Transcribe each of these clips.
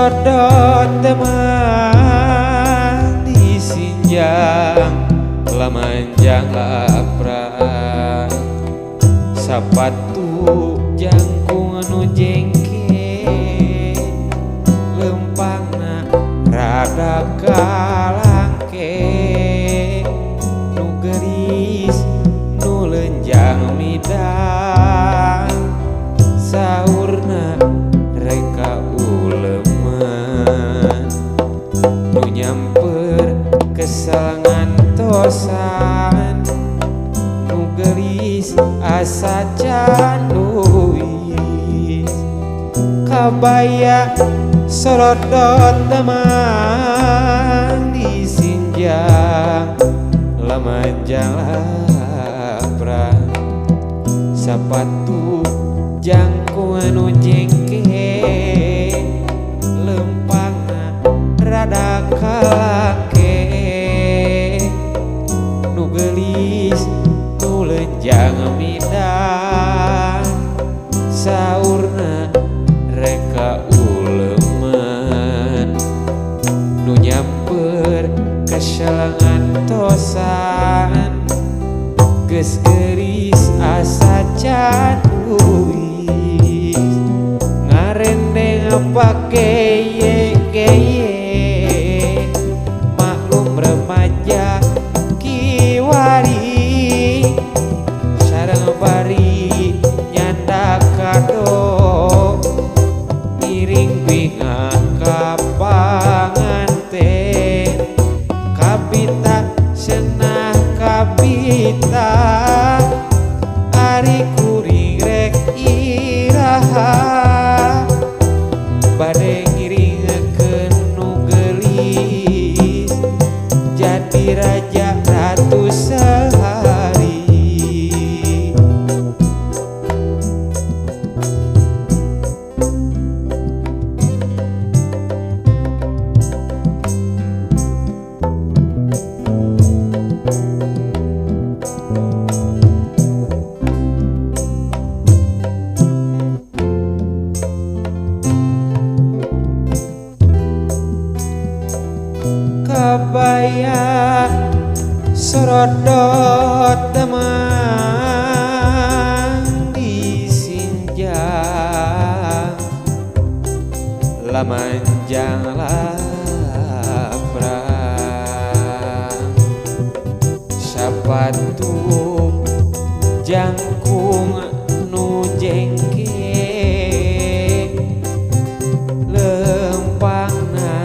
Sorodot teman disinjang lamanjang lapra sapatu jangkung nu jengke lempangna rada kalangke nu geulis nu lenjang midang saurna reka uleman nu nyamper kesel ngantosan nu geulis asa can leuwis kabaya sorodot teman disinjang lamanjang lapra sapatu jangkung anu jengke lempangna rada kalangke nu geulis nu lenjang midang saurna reka uleman nu nyamper kesel ngantosan geus geulis asa can leuwis ngarendeng pake ye geye maklum remaja kiwari sareng bari nyanda kado miring bingah ka panganten kabita senah kabita ari kuring rek iraha bade ngiringekeun nu geulis jadi raja ratu sehari. Kabaya sorodot teman disinjang lamanjang lapra sapatu jangkung nu jengke lempangna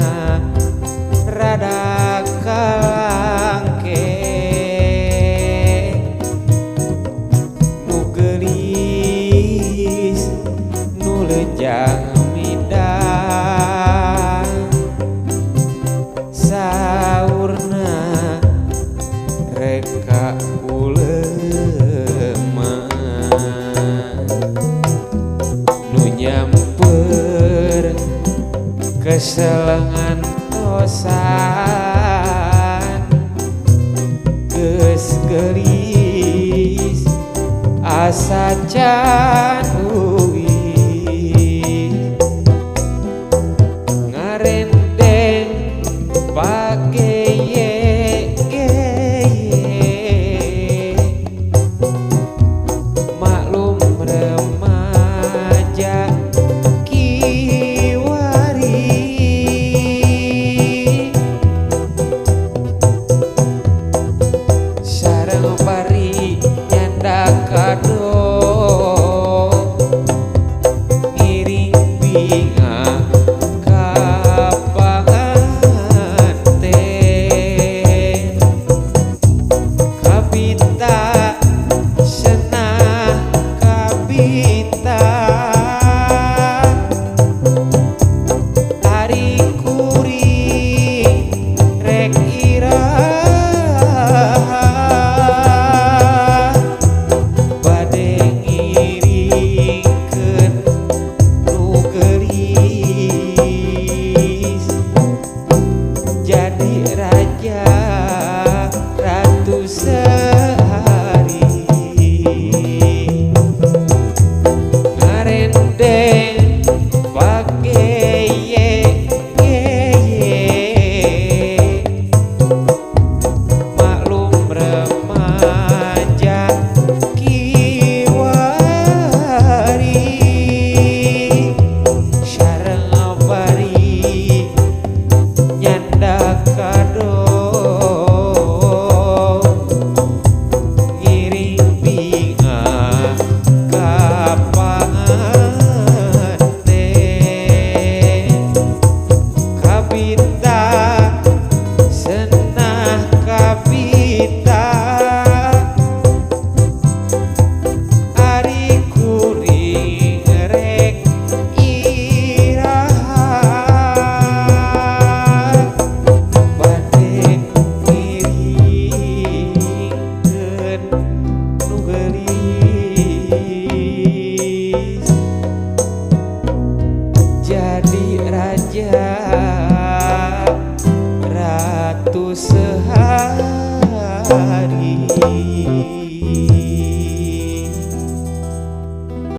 rada kalangke nu geulis nu lenjang midang saurna reka uleman nu nyamper kesel ngantosan geus geulis asa can.